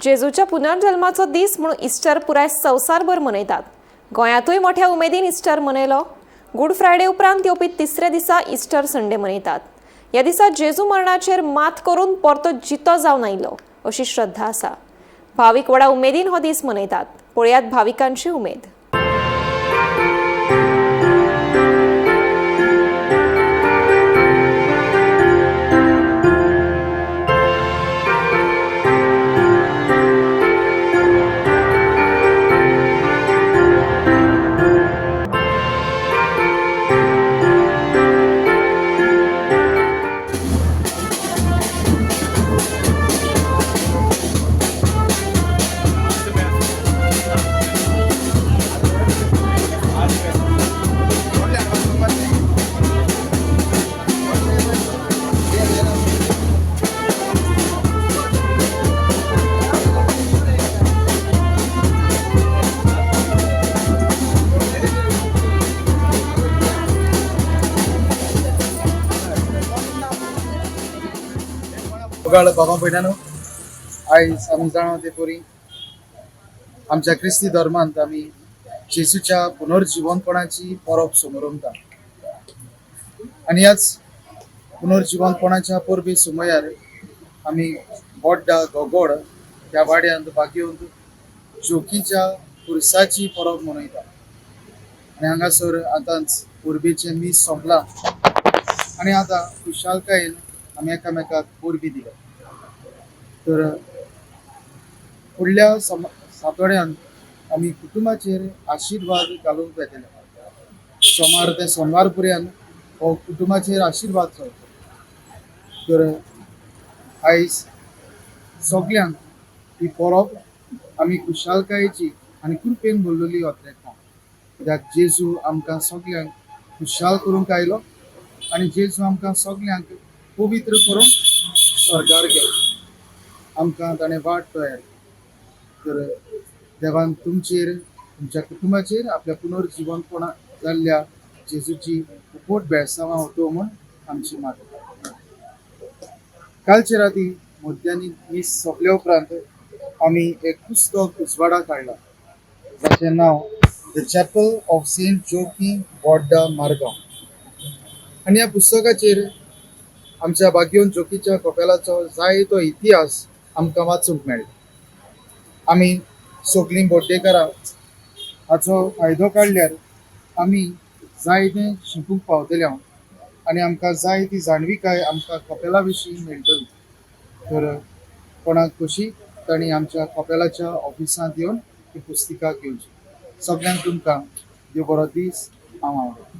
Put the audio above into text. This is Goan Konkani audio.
जेजूच्या पुनर्जन्माचो दीस म्हणून इस्टर पुराय संवसारभर मनयतात. गोंयांतूय मोठ्या उमेदीन इस्टर मनयलो. गुड फ्रायडे उपरांत येवपी तिसऱ्या दिसा इस्टर संडे मनयतात. ह्या दिसा जेजू मरणाचेर मात करून परतो जितो जावन आयलो अशी श्रद्धा आसा. भावीक व्हडा उमेदीन हो दीस मनयतात. पळयात भाविकांची उमेद. मोगाळ बाबा भयणानो, आयज आमी जाणा ते परी आमच्या क्रिस्ती धर्मांत आमी जेजूच्या पुनर्जिवनपणाची परब समरमता आनी ह्याच पुनर्जिवनपणाच्या परबे सुमयार आमी बोड्डा गोगोड ह्या वाड्यांत बागेवंत जोकीच्या पुरसाची परब मनयता. आनी हांगासर आतांच परबेचें मीस सोंपलां आनी आतां खुशालकायेन आमी एकामेकाक परबी दिल्या. तर फुडल्या सातोड्यांत आमी कुटुंबाचेर आशिर्वाद घालूंक वेतले. सोमार ते सोमवार पर्यंत हो कुटुंबाचेर आशिर्वाद चलता. तर आयज सगल्यांक ही परब आमी खुशालकायेची आनी कृपेन भरलेली ओतरेता, कित्याक जेजू आमकां सगल्यांक खुशाल करूंक आयलो आनी जेजू आमकां सगल्यांक पवित्र करूंक स्वर्गार गेलो. आमकां ताणें वाट तयार केली. तर देवान तुमचेर, तुमच्या कुटुंबाचेर आपल्या पुनर्जिवनपणा जाल्ल्या जेजूची उपट बेळसांवां होतो म्हूण आमची मागणी. कालचे राती मध्यानी मीस सोंपल्या उपरांत आमी एक पुस्तक उजवाडाक हाडलां, जाचें नांव the chapel of Saint Joaquim Borda Margao. आनी ह्या पुस्तकाचेर आमच्या बागयोन जोकीच्या कपेलाचो जायतो इतिहास आमकां वाचूंक मेळटा. आमी सगळीं बोड्डेकारां हाचो फायदो काडल्यार आमी जायतें शिकूंक पावतले हांव आनी आमकां जाय ती जाणविकाय आमकां कपेला विशीं मेळटली. तर कोणाक खोशी तांणी आमच्या कपेलाच्या ऑफिसांत येवन ती पुस्तिका घेवची. सगल्यांक तुमकां देव बरो दीस. हांव आवडटा.